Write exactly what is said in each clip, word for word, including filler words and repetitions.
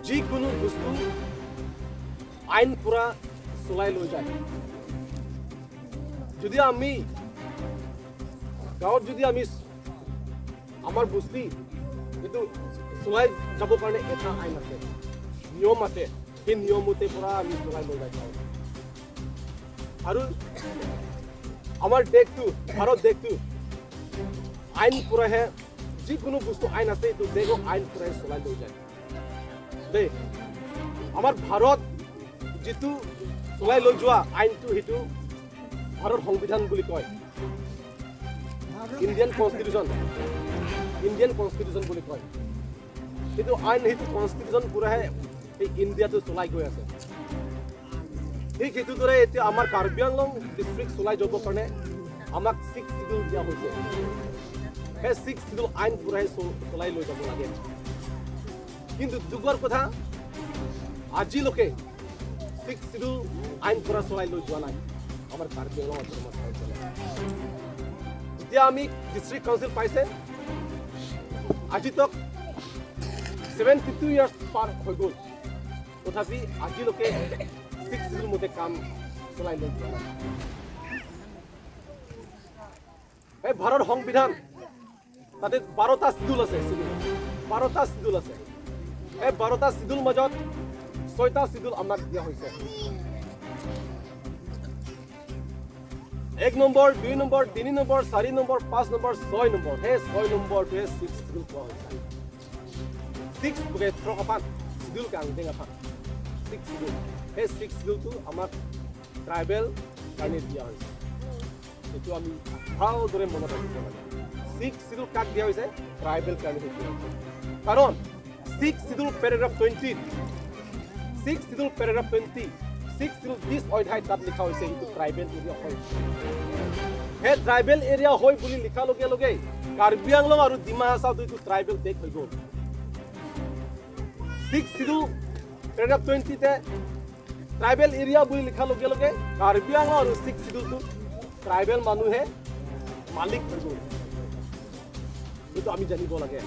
যিকোনো বস্তু আইন পুৰা চলাই লৈ যায়। যদি আমি গাঁৱত যদি আমি আমাৰ বস্তি এইটো চলাই যাব কাৰণে এটা আইন আছে, নিয়ম আছে, সেই নিয়ম মতে পুৰা আমি চলাই লৈ যায় গাঁৱত। আৰু আমাৰ দেশটো, ভাৰত দেশটো আইন পুৰাহে, যিকোনো বস্তু আইন আছে, এইটো দেশৰ আইন পুৰাই চলাই লৈ যায় দেই। আমাৰ ভাৰত যিটো চলাই লৈ যোৱা আইনটো, সেইটো ভাৰত সংবিধান বুলি কয়, ইণ্ডিয়ান কনষ্টিটিউচন, ইণ্ডিয়ান কনষ্টিটিউচন বুলি কয়। সেইটো আইন, সেইটো কনষ্টিটিউচন পুৰাহে এই ইণ্ডিয়াটো চলাই গৈ আছে। ঠিক সেইটো দৰে এতিয়া আমাৰ কাৰ্বি আংলং ডিষ্ট্ৰিক্ট চলাই যাবৰ কাৰণে আমাক ছিক্স চিডিউল দিয়া হৈছে। সেই ছিক্স চিডিউল আইন পুৰাই চ-, চলাই লৈ যাব লাগে। কিন্তু দুখৰ কথা, আজিলৈকে ছিক্স চিডিউল আইন পুৰা চলাই লৈ যোৱা নাই আমাৰ কাৰ্বি আংলং অট'নমাছ কাউন্সিলে। এতিয়া আমি ডিষ্ট্ৰিক্ট কাউন্সিল পাইছে, আজি তক ছেভেণ্টি টু ইয়াৰ্ছ পাৰ হৈ গ'ল, তথাপি আজিলৈকে ছিক্স চিডিউল মতে কাম চলাই লৈ যোৱা নাই। এই ভাৰত সংবিধান, তাতে বাৰটা চিডিউল আছে, চিডিউল, বাৰটা চিডিউল আছে। এই বাৰটা চিডিউল মাজত ছয়টা চিডিউল আমাক দিয়া হৈছে। এক নম্বৰ, দুই নম্বৰ, তিনি নম্বৰ, চাৰি নম্বৰ, পাঁচ নম্বৰ, ছয় নম্বৰ। সেই ছয় নম্বৰটোৱে ছিক্স চিডিউল কোৱা হৈছে। ছিক্স বুকে ফ্ৰক আফান, চিডিউল কে angdeng aphan, ছিক্স চিডিউল। সেই ছিক্স চিডিউলটো আমাক ট্ৰাইবেল কাৰণে দিয়া হৈছে। এইটো আমি ভালদৰে মনত ৰাখিব লাগে। ছিক্স চিডিউল কাক দিয়া হৈছে? ট্ৰাইবেল কাৰণে দিয়া হৈছে। কাৰণ six schedule paragraph twenty, six schedule paragraph twenty, six schedule বিশ অধ্যায় তাত লিখা হৈছে এইটো ট্ৰাইবেল এৰিয়া হয়। সেই ট্ৰাইবেল এৰিয়া হয় বুলি লিখাৰ লগে লগে কাৰ্বি আংলং আৰু ডিমা হাছাওটো এইটো ট্ৰাইবেল দেশ হৈ গ'ল। ছিক্স চিডিউল পেৰেগ্ৰাফ টুৱেণ্টিতে ট্ৰাইবেল এৰিয়া বুলি লিখাৰ লগে লগে কাৰ্বি আংলং আৰু ছিক্স চিডিউলটো ট্ৰাইবেল মানুহে মালিক হৈ গ'ল। এইটো আমি জানিব লাগে।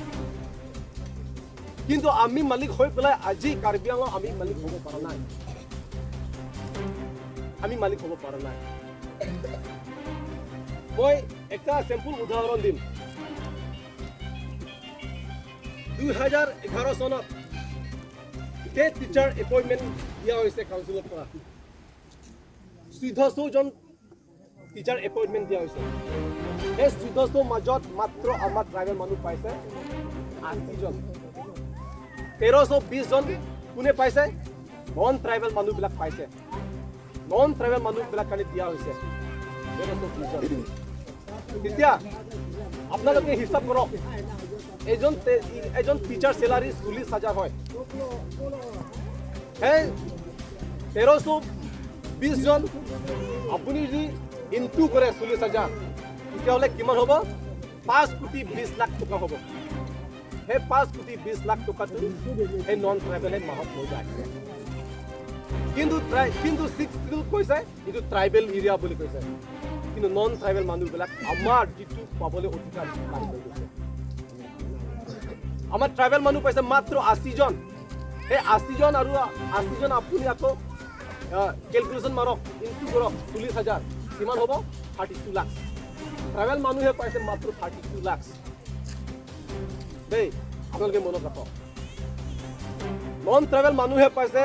কিন্তু আমি মালিক হৈ পেলাই আজি কাৰ্বি আংলং আমি মালিক হ'ব পৰা নাই। আমি মালিক হ'ব পৰা নাই। মই এটা চেম্পুল উদাহৰণ দিম। দুই হাজাৰ এঘাৰ চনত টেট টিচাৰ এপইণ্টমেণ্ট দিয়া হৈছে কাউন্সিলৰ পৰা। চৈধ্যশ জন টিচাৰ এপইণ্টমেণ্ট দিয়া হৈছে। সেই চৈধ্যশ মাজত মাত্ৰ আমাৰ ট্ৰাইবেল মানুহ পাইছে আশী জন। তেৰশ বিশ জন কোনে পাইছে? নন ট্ৰাইবেল মানুহবিলাক পাইছে। নন ট্ৰাইবেল মানুহবিলাক কাৰণে দিয়া হৈছে। তেৰশ বিশ জন। এতিয়া আপোনালোকে হিচাপ কৰক, এজন টে-, এজন টিচাৰ চেলাৰী চল্লিছ হাজাৰ হয়। সেই তেৰশ বিশ জন আপুনি যদি ইনটু কৰে চল্লিছ হাজাৰ, তেতিয়াহ'লে কিমান হ'ব? পাঁচ কোটি বিশ লাখ টকা হ'ব। সেই পাঁচ কোটি বিশ লাখ টকাটো সেই নন ট্ৰাইবেলে মাহত লৈ যায়। কিন্তু ট্ৰাই-, কিন্তু ছিক্স চিডিউল কৈছে এইটো ট্ৰাইবেল এৰিয়া বুলি কৈছে, কিন্তু নন ট্ৰাইবেল মানুহবিলাক আমাৰ যিটো পাবলৈ অধিকাৰ তাত লৈ গৈছে। আমাৰ ট্ৰাইবেল মানুহ পাইছে মাত্ৰ আশী জন। সেই আশী জন আৰু আশী জন আপুনি আকৌ, আহ, কেলকুলেশ্যন মাৰক, ইনটু কৰক, চল্লিছ হাজাৰ, কিমান হ'ব? Thirty two lakh. ট্ৰাইবেল মানুহে পাইছে মাত্ৰ থাৰ্টি টু লাখ। দেই, আপোনালোকে মনত ৰাখক। নন ট্ৰাইবেল মানুহে পাইছে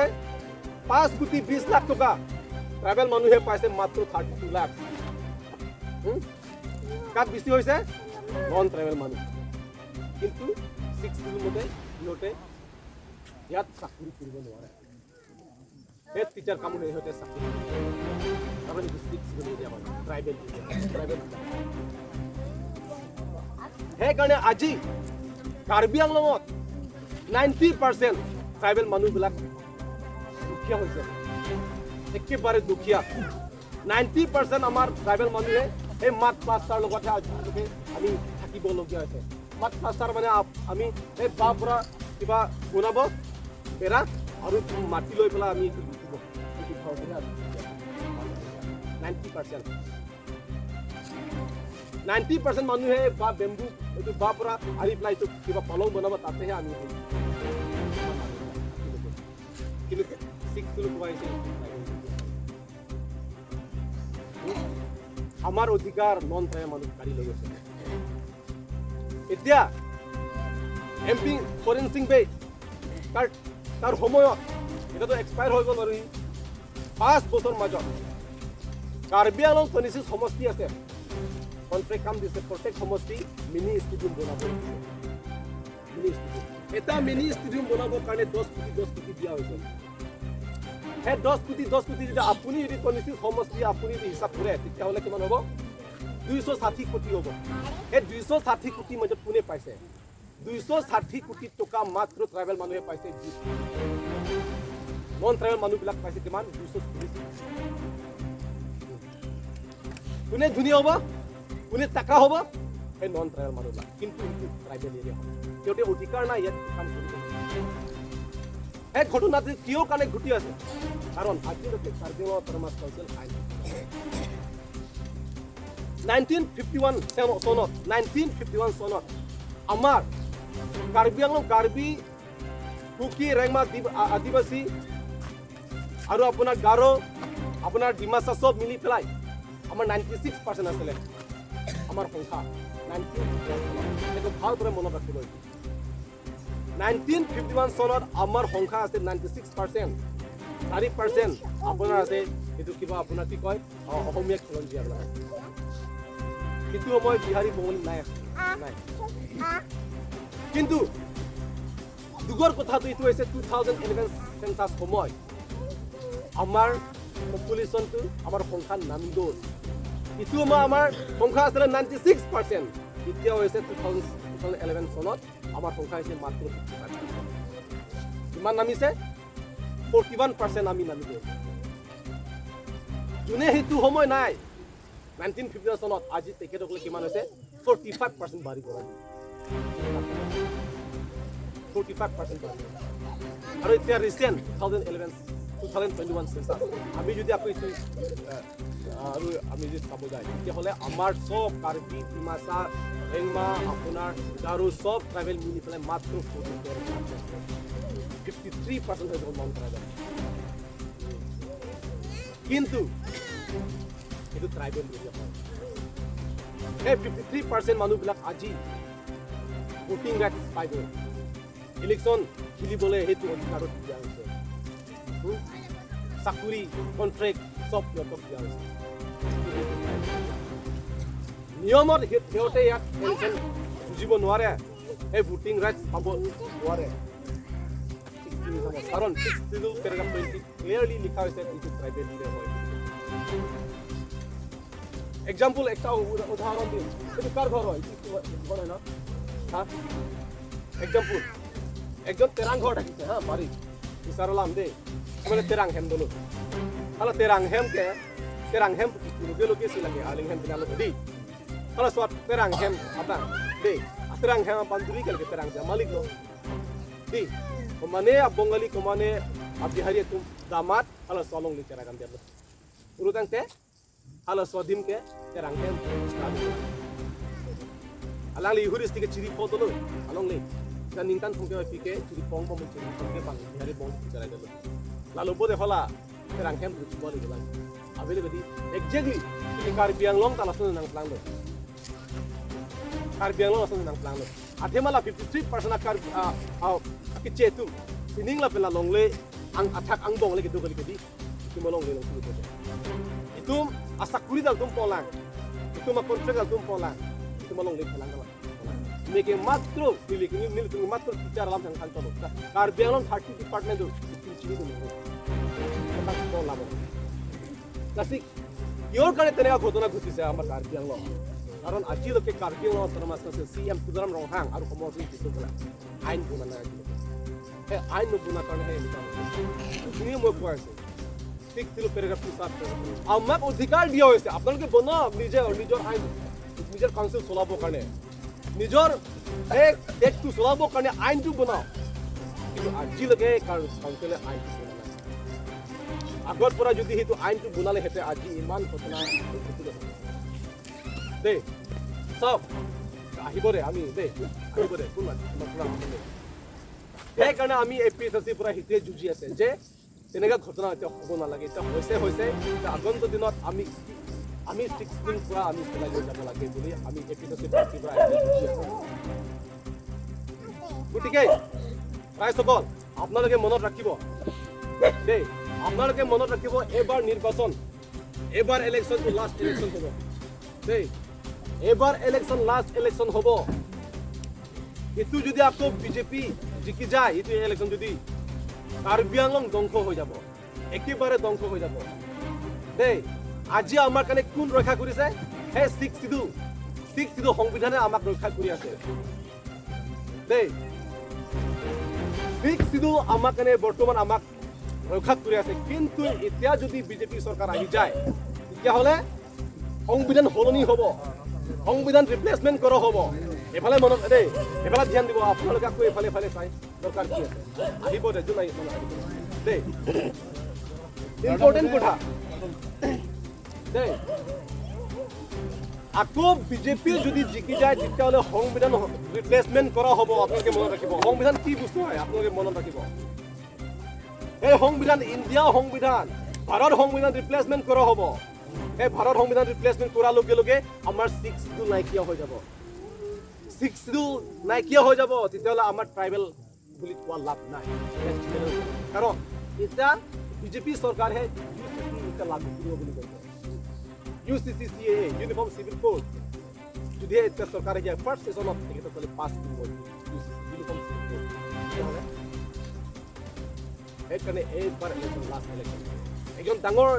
পাঁচ কোটি বিশ লাখ টকা, ট্ৰাইবেল মানুহে পাইছে মাত্ৰ থাৰ্টি টু লাখ। হুম? কাক বেছি হৈছে? নন ট্ৰাইবেল মানুহ। কিন্তু ছিক্স চিডিউল মতে সিহঁতে ইয়াত চাকৰি কৰিব নোৱাৰে। সেই টিচাৰ কামত সিহঁতে চাকৰি কৰিব। কাৰণ এইটো ছিক্স চিডিউল এৰিয়া হয়, ট্ৰাইবেল এৰিয়া, ট্ৰাইবেল এৰিয়া। সেইকাৰণে আজি কাৰ্বি আংলঙত নাইণ্টি পাৰ্চেণ্ট ট্ৰাইবেল মানুহবিলাক দুখীয়া হৈছে, একেবাৰে দুখীয়া। নাইণ্টি পাৰ্চেণ্ট আমাৰ ট্ৰাইবেল মানুহে এই মাড প্লাষ্টাৰ লগতহে আজিলৈকে আমি থাকিবলগীয়া হৈছে। মাড প্লাষ্টাৰ মানে আপ-, আমি এই বাঁহ পৰা কিবা বনাব, বেৰা আৰু মাটি লৈ পেলাই আমি এইটো লিপিব। এইটো ঘৰ বুলি আমি নাইণ্টি পাৰ্চেণ্ট। নাইণ্টি পাৰ্চেণ্ট মানুহে বা বেম্বু, এইটো বাঁহ পৰা আনি পেলাই এইটো কিবা পালং বনাব, তাতেহে আমি এইটো। কোবাইছে। আমাৰ অধিকাৰ নন ট্ৰাইবেল মানুহ কাঢ়ি লৈ গৈছে। এতিয়া এম পি ফৰেন সিং বেই, তাৰ, তাৰ সময়ত, এতিয়াতো এক্সপায়াৰ হৈ গ'ল আৰু সি। পাঁচ বছৰ মাজত কাৰ্বি আংলং টুৱেণ্টি ছিক্স সমষ্টি আছে, কণ্ট্ৰেক্ট কাম দিছে, প্ৰত্যেক সমষ্টি মিনি ষ্টেডিয়াম বনাব দিছে। মিনি ষ্টেডিয়াম, এটা মিনি ষ্টেডিয়াম বনাবৰ কাৰণে দহ কোটি, দহ কোটি দিয়া হৈছে। সেই দহ কোটি, দহ কোটি যদি আপুনি যদি টুৱেণ্টি ছিক্স সমষ্টি আপুনি যদি হিচাপ কৰে, তেতিয়াহ'লে কিমান হ'ব? দুইশ ষাঠি কোটি হ'ব। সেই দুইশ ষাঠি কোটি মাজত কোনে পাইছে? দুইশ ষাঠি কোটি টকা মাত্ৰ ট্ৰাইবেল মানুহে পাইছে। নন ট্ৰাইবেল মানুহবিলাক পাইছে কিমান? দুইশ চল্লিছ। কোনে ধনী হ'ব, কোনে টাকা হ'ব? সেই নন ট্ৰাইবেল মানুহবিলাক। কিন্তু এইটো ট্ৰাইবেল এৰিয়া হয়, সিহঁতে অধিকাৰ নাই ইয়াত কাম কৰিব। সেই ঘটনাটো কিয় কাৰণে ঘটি আছে? কাৰণ আজিলৈকে কাৰ্বি আংলং অট'নমাছ কাউন্সিল আইন, নাইনটিন ফিফটি ওৱান চনত, নাইনটিন ফিফটি ওৱান চনত আমাৰ কাৰ্বি আংলং, কাৰ্বি, কুকি, ৰেংমা, আদিব-, আ-, আদিবাসী আৰু আপোনাৰ গাৰো, আপোনাৰ ডিমাচা চব মিলি পেলাই আমাৰ নাইনটি ছিক্স পাৰ্চেণ্ট আছিলে আমাৰ সংখ্যা। নাইনটিন ফিফটি ওৱান চনত, এইটো ভালদৰে মনত ৰাখিব লাগিব। নাইনটিন ফিফটি ওৱান চনত আমাৰ সংখ্যা আছিল নাইনটি ছিক্স পাৰ্চেণ্ট। চাৰি পাৰ্চেণ্ট আপোনাৰ আছে, এইটো কিবা আপোনাৰ কি কয়, অ, অসমীয়া খিলঞ্জীয়া বিলাক। সেইটো সময় বিহাৰী বঙালী নাই, নাই। কিন্তু দুখৰ কথাটো এইটো হৈছে, টু থাউজেণ্ড ইলেভেন চেন্সাছ সময় আমাৰ পপুলেশ্যনটো, আমাৰ সংখ্যা নামি গ'ল। এইটো সময় আমাৰ সংখ্যা আছিলে নাইনটি ছিক্স পাৰ্চেণ্ট, এতিয়া হৈছে two thousand, two thousand eleven চনত আমাৰ সংখ্যা হৈছে মাত্ৰ ফিফটি ফাইভ পাৰ্চেণ্ট। কিমান নামিছে? ফৰ্টি ওৱান পাৰ্চেণ্ট আমি নামি গ'ল। যোনে সেইটো সময় নাই, নাইনটিন ফিফটি চনত, আজি তেখেতসকলে কিমান হৈছে? ফৰ্টি ফাইভ পাৰ্চেণ্ট বাঢ়ি গ'ল। ফৰ্টি ফাইভ পাৰ্চেণ্ট বাঢ়ি গ'ল। আৰু এতিয়া recent two thousand eleven, two thousand twenty one census, আমি যদি আকৌ এইটো, আহ, আৰু আমি যদি চাব যায়, তেতিয়াহ'লে আমাৰ চব কাৰ্বি, ডিমাচা, ৰেংমা, আপোনাৰ গাৰো চব ট্ৰাইবেল মিলি পেলাই মাত্ৰ forty four percent, fifty three percent হৈ গ'ল নন ট্ৰাইবেল। কিন্তু এইটো ট্ৰাইবেল এৰিয়া হয়। সেই ফিফটি থ্ৰী পাৰ্চেণ্ট মানুহবিলাক আজি ভোটিং ৰাইটছ পাই গ'ল। ইলেকশ্যন খেলিবলৈ সেইটো অধিকাৰত দিয়া হৈছে। হুম? চাকৰি, কণ্ট্ৰেক্ট চব সিহঁতক দিয়া হৈছে। নিয়মত সি-, সিহঁতে ইয়াত ইলেকশ্যন যুঁজিব নোৱাৰে, সেই ভোটিং ৰাইটছ পাব নোৱাৰে। কাৰণ six schedule paragraph twenty clearly লিখা হৈছে এইটো ট্ৰাইবেল এৰিয়া হয়। এক্সাম্পল, একটা উদা-, উদাহৰণ দিম। এইটো কাৰ ঘৰ হয়? এইটো ঘৰ হয় ন? হা? এক্সাম্পল, একজন তেৰাং ঘৰ থাকিছে, হা, বাৰীত। Mister Alam de, মানে Terang hem dolo. Hala Terang hem ke, Terang hem loge loge si lage, arleng hem pinalo de. Hala so Terang hem ata de, Terang hem banduri ke lage Terang hem malik lo. De, komane a Bongali, komane a Bihari atum damat, halaso alongle kera kan dia. Uru tangte, halaso adim ke terang hem. Alangli huri stike chiri po dolo, alongle. Dan ningkan phungke pike chiri pong pong chiri pong ke bang, Bihari pong chiri dolo. Lalu bo de hola, terang hem tu chiboli gelang. Abele bedi, exactly, ini Karbi Anglong ta lason nangplang lo. Karbi Anglong lason nangplang lo. Athema la fifty three percent a Karbi, a, a, a keche atum. Sining lapen la longle, ang athak angbong le kedo kali kedi. Itum alongle long sulu kedi. Itum asakuri dal atum polang. Itum a contract dal atum polang. Itum alongle phelang kala. Neke matro, nili, nili, nilitum matro teacher alam sang kantor lo. Karbi Anglong thirty department do. Itum chini do. Tentang sekolah bo. Lasi, কিহৰ কাৰণে তেনেকুৱা ঘটনা ঘটিছে আমাৰ কাৰ্বি আংলং? কাৰণ আজিলৈকে Karbi Anglong autonomous council C M Tuliram Ronghang আৰু কমল সিং টিছু বোলা আইন বনা নাই আজিলৈকে। সেই আইন নবনাৰ কাৰণে সেই এনেকুৱা হৈছে। এইখিনিয়ে মই কৈ আছো। ছিক্স চিডিউল পেৰাগ্ৰাফ টু চাব। আমাক অধিকাৰ দিয়া হৈছে, আপোনালোকে বনাওক নিজে নিজৰ আইন, নিজৰ কাউন্সিল চলাবৰ কাৰণে। নিজৰ দেশ, দেশটো চলাবৰ কাৰণে আইনটো বনাওক। কিন্তু আজিলৈকে কাউন্সিলে আইনটো বনোৱা নাই। আগৰ পৰা যদি সেইটো আইনটো বনালেহেঁতেন, আজি ইমান ঘটনা ঘটিলে নহয়। দেই, চাওক, আহিব দে আমি, দেই, আহিব দে, কোন আহিব? কোন আহিব দে? সেইকাৰণে আমি এ পি এইচ আৰ চিৰ পৰা সেইটোৱে যুঁজি আছে যে তেনেকুৱা ঘটনা এতিয়া হ'ব নালাগে। এতিয়া হৈছে, হৈছে। এতিয়া আগন্তুক দিনত আমি, আমি ছিক্স শিডিউল পৰা আমি চলাই লৈ যাব লাগে বুলি আমি এ পি টি চি পাৰ্টিৰ পৰা আমি বুজি আছো। গতিকে ৰাইজসকল, আপোনালোকে মনত ৰাখিব দেই, আপোনালোকে মনত ৰাখিব, এইবাৰ নিৰ্বাচন, এইবাৰ ইলেকশ্যনটো লাষ্ট ইলেকশ্যন হ'ব দেই। এইবাৰ ইলেকশ্যন লাষ্ট ইলেকশ্যন হ'ব। এইটো যদি আকৌ বিজেপি জিকি যায়, এইটো ইলেকশ্যন যদি, কাৰ্বি আংলং ধ্বংস হৈ যাব, একেবাৰে ধ্বংস হৈ যাব দেই। আজি আমাৰ কাৰণে কোন ৰক্ষা কৰিছে? সেই ছিক্স শিডিউল, ছিক্স শিডিউল সংবিধানে আমাক ৰক্ষা কৰি আছে দেই। ছিক্স শিডিউল আমাৰ কাৰণে বৰ্তমান আমাক ৰক্ষা কৰি আছে। কিন্তু এতিয়া যদি বিজেপি চৰকাৰ আহি যায়, তেতিয়াহ'লে সংবিধান সলনি হ'ব, সংবিধান ৰিপ্লেচমেণ্ট কৰা হ'ব। এইফালে মনত দেই, এইফালে ধ্যান দিব আপোনালোকে। আকৌ এইফালে এইফালে চাই দৰকাৰ কি আছে, আহিব দে, জোনাই আহিব দেই। ইম্পৰ্টেণ্ট কথা দেই। আকৌ বিজেপি যদি জিকি যায়, তেতিয়াহ'লে সংবিধান ৰিপ্লেচমেণ্ট কৰা হ'ব। আপোনালোকে মনত ৰাখিব, সংবিধান কি বস্তু হয় আপোনালোকে মনত ৰাখিব। এই সংবিধান, ইণ্ডিয়া সংবিধান, ভাৰত সংবিধান ৰিপ্লেচমেণ্ট কৰা হ'ব। এই ভাৰত সংবিধান ৰিপ্লেচমেণ্ট কৰাৰ লগে লগে আমাৰ ছিক্স শিডিউল নাইকিয়া হৈ যাব। ছিক্স শিডিউল নাইকিয়া হৈ যাব, তেতিয়াহ'লে আমাৰ ট্ৰাইবেল বুলি কোৱা লাভ নাই। কাৰণ এতিয়া বিজেপি চৰকাৰে ইউ চি চি এতিয়া লাগু কৰিব বুলি কৈছে। ইউ চি চি চি এ এ, ইউনিফৰ্ম চিভিল কোড, যদিহে এতিয়া চৰকাৰে এতিয়া ফাৰ্ষ্ট ছেছনত তেখেতসকলে পাছ কৰিব ইউ চি চি ইউনিফৰ্ম চিভিল কোড, তেতিয়াহ'লে সেইকাৰণে এইবাৰ ইলেকশ্যন লাষ্ট ইলেকশ্যন। একজন ডাঙৰ,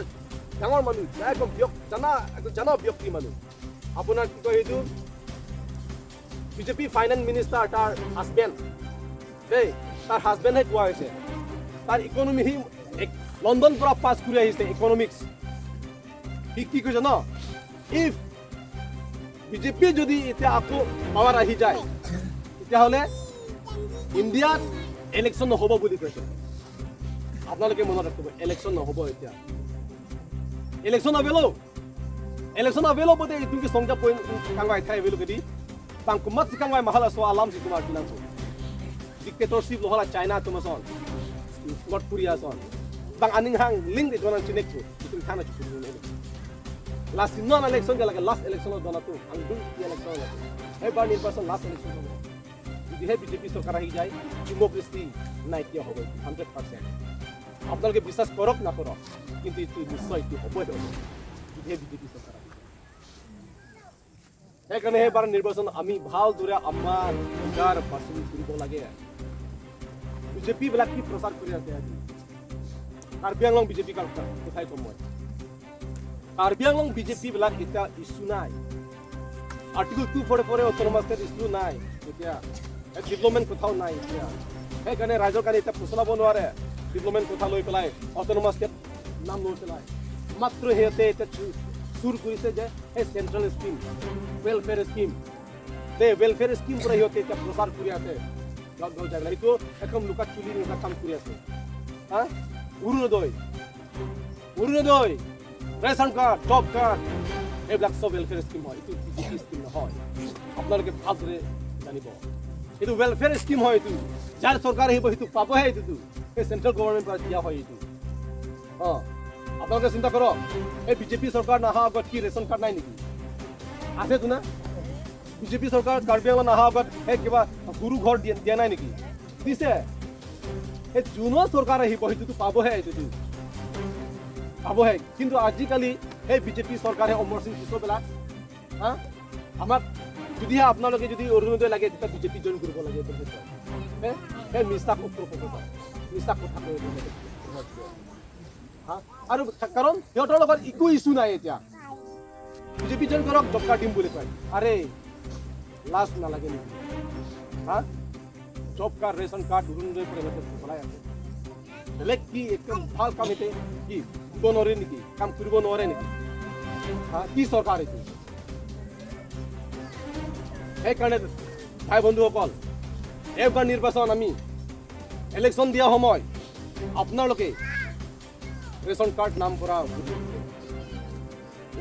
ডাঙৰ মানুহ, একদম ব্যক্তি, জানা, একদম জানা ব্যক্তি মানুহ। আপোনাৰ কি কয় এইটো, বিজেপি ফাইনেন্স মিনিষ্টাৰ, তাৰ হাজবেণ্ড দেই, তাৰ হাজবেণ্ডে কোৱা হৈছে, তাৰ ইকনমি, সি এক-, লণ্ডন পৰা পাছ কৰি আহিছে ইকনমিক্স। সি কি কৈছে ন, ইফ বিজেপি যদি এতিয়া আকৌ পাৱাৰ আহি যায়, তেতিয়াহ'লে ইণ্ডিয়াত ইলেকশ্যন নহ'ব বুলি কৈছে। আপোনালোকে মনত ৰাখিব, ইলেকশ্যন নহ'ব এতিয়া। Election avelo. Election avelo pote itum kesong japo, kangvai thai avelo kedi. Bang komatsi kangvai ma halaso alam si komat pinangso. Dictatorship lo hala China atum ason, North Korea ason. Bang aning hang ling de donan chinek tu. Itum thana chupun ni. Last non election ke lake last election lo dona tu. Angdung election lo. Ebar nirbachan last election lo. যদিহে বিজেপি চৰকাৰ আহি যায়, ডেমক্ৰেচি নাইকিয়া হ'ব hundred percent. আপোনালোকে বিশ্বাস কৰক নাকৰক, কিন্তু এইটো নিশ্চয় এইটো হ'বই হ'ব, যদিহে বিজেপি চৰকাৰ আহি যায়। সেইকাৰণে সেইবাৰ নিৰ্বাচন আমি ভালদৰে আমাৰ ভোটাৰ বাছনি কৰিব লাগে। বিজেপি বিলাক কি প্ৰচাৰ কৰি আছে আজি? কাৰ্বি আংলং বিজেপি কাৰ-, কাৰ-, কথাই ক'ম মই। কাৰ্বি আংলং বিজেপি বিলাক এতিয়া ইছ্যু নাই। Article two forty four autonomous state issue নাই এতিয়া। ডেভেলপমেণ্ট কথাও নাই এতিয়া। সেইকাৰণে ৰাইজৰ কাৰণে এতিয়া পচলাব নোৱাৰে। ডেভেলপমেণ্ট কথা লৈ পেলাই, অট'নমাছ ষ্টেট নাম লৈ পেলাই মাত্ৰ সিহঁতে এতিয়া চু-, চুৰ কৰিছে যে সেই চেণ্ট্ৰেল স্কিম, ৱেলফেয়াৰ স্কিম, সেই ৱেলফেয়াৰ স্কিম পৰা সিহঁতে এতিয়া প্ৰচাৰ কৰি আছে। গাঁও গাঁও জাগা এইটো একদম লুকা চুৰি নিচিনা কাম কৰি আছে। হা? অৰুণোদয়, অৰুণোদয়, ৰেচন কাৰ্ড, জব কাৰ্ড, এইবিলাক চব ৱেলফেয়াৰ স্কিম হয়, এইটো বিজেপি স্কিম নহয়। আপোনালোকে ভালদৰে জানিব, এইটো ৱেলফেয়াৰ স্কিম হয়। এইটো যাৰ চৰকাৰ আহিব, সেইটো পাবহে এইটোতো। এই চেণ্ট্ৰেল গভৰ্ণমেণ্ট পৰা দিয়া হয় এইটো। অ, আপোনালোকে চিন্তা কৰক, এই বিজেপি চৰকাৰ নাহা আগত কি ৰেচন কাৰ্ড নাই নেকি? আছেতো না? বিজেপি চৰকাৰ কাৰ্বি আংলং নাহা আগত সেই কিবা সৰু ঘৰ দিয়া, দিয়া নাই নেকি? দিছে। সেই যোনো চৰকাৰ আহিব, সেইটোতো পাবহে, এইটোতো পাবহে। কিন্তু আজিকালি সেই বিজেপি চৰকাৰে অমৰ সিং তিছো বিলাক, হা? আমাক যদিহে আপোনালোকে যদি অৰুণোদয় লাগে, তেতিয়া বিজেপি জইন কৰিব লাগে বুলি কয়। হে? সেই মিছা কথা, মিছা কথা কৈ আছে। হা? আৰু কাৰণ সিহঁতৰ লগত একো ইছ্যু নাই এতিয়া। বিজেপি জইন কৰক, জব কাৰ্ড দিম বুলি কয়। আৰে, লাজ নালাগে নেকি? হা? জব কাৰ্ড, ৰেচন কাৰ্ড, অৰুণোদয় পৰা সিহঁতে চলাই আছে। বেলেগ কি একদম ভাল কাম এতিয়া কি দিব নোৱাৰে নেকি? কাম কৰিব নোৱাৰে নেকি? হা? কি চৰকাৰ এইটো? সেইকাৰণে ভাই বন্ধুসকল, এইবাৰ নিৰ্বাচন আমি ইলেকশ্যন দিয়া সময় আপোনালোকে ৰেচন কাৰ্ড নাম কৰা ভোট নিদিব।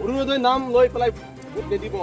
অৰুণোদয় নাম লৈ পেলাই ভোট নিদিব।